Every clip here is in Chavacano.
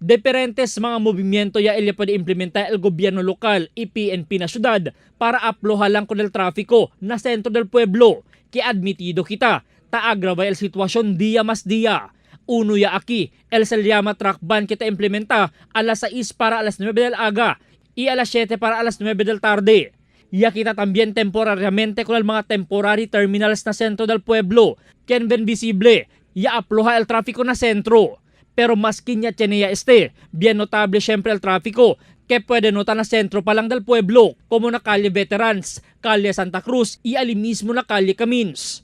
Diferentes mga movimiento ya el puede implementar el gobyerno local y PNP na syudad para aploha lang con el tráfico na centro del pueblo, que admitido kita, taagrava el sitwasyon día mas día. Uno ya aquí, el se llama truck ban kita implementa a las 6 para a las 9 del aga y a las 7 para a las 9 del tarde. Ya kita también temporariamente con el mga temporary terminals na centro del pueblo, quien ven visible, ya aploha el tráfico na centro. Pero maski niya tiene este, bien notable siyempre el tráfico, que puede notar na centro pa lang del pueblo, como na Calle Veterans, Calle Santa Cruz y ali mismo na Calle Camins.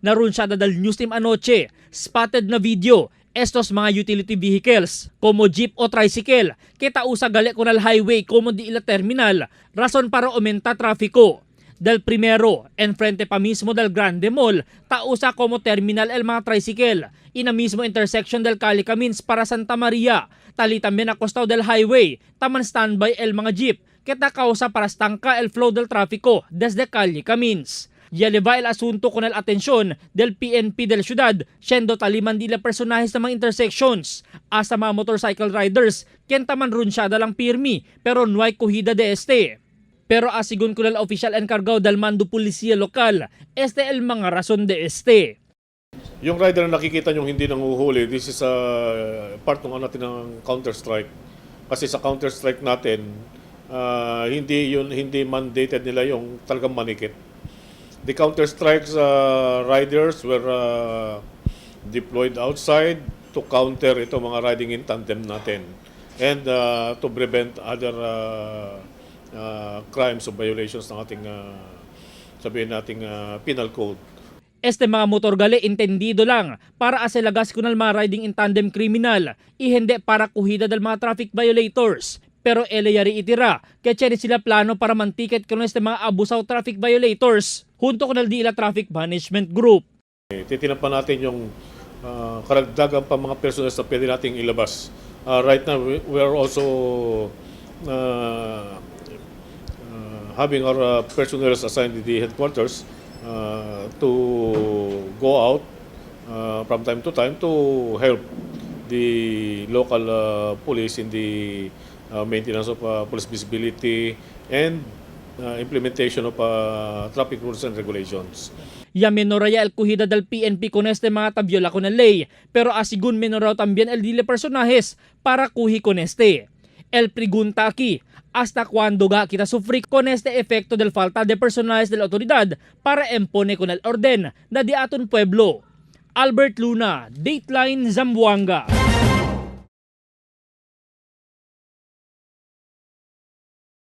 Narunsyada del news team anoche, spotted na video, estos mga utility vehicles, como jeep o tricycle, kita usa gali con el highway como di ila terminal, rason para aumenta trafiko. Del primero, enfrente pa mismo del Grande Mall, tausa como terminal el mga tricycle, ina mismo intersection del Calle Camins para Santa Maria, tali también acostado del highway, taman standby el mga jeep, kita causa para stanka el flow del tráfico desde Calle Camins. Yaleva el asunto con el atensyon del PNP del syudad, siendo taliman dila personahes sa mga intersections, asa mga motorcycle riders, ken taman runsyada lang pirmi, pero no hay kuhida de este. Pero asigun con el oficial encargado del mando policía lokal, este el mga rason de este. Yung rider na nakikita nyo hindi nanguhuli, this is a part ng ano natin ng counter-strike. Kasi sa counter-strike natin, hindi yun hindi mandated nila yung talagang manikit. The counter-strikes riders were deployed outside to counter ito mga riding in tandem natin and to prevent other crimes or violations ng ating sabihin nating penal code. Este mga motor gali entendido lang para aselagas kun mga riding in tandem criminal y hindi para kuhida del mga traffic violators. Pero ele yari itira, kaya tiene sila plano para mantiket kun este mga abusaw traffic violators junto con el Dila Traffic Management Group. Eh, titingnan pa natin yung karagdagan pa mga personnel na pwede nating ilabas. Right now, we are also having our personnel assigned to the headquarters to go out from time to time to help the local police in the maintenance of police visibility and implementation of traffic rules and regulations. Ya menoraya el kuhida del PNP con este mga tabiola con el ley, pero asigun menoraw también el dile personajes para kuhi con este. El pregunta aquí, ¿hasta cuándo ga kita sufrir con este efecto del falta de personajes de la autoridad para empone con el orden na di aton pueblo? Albert Luna, Dateline Zamboanga.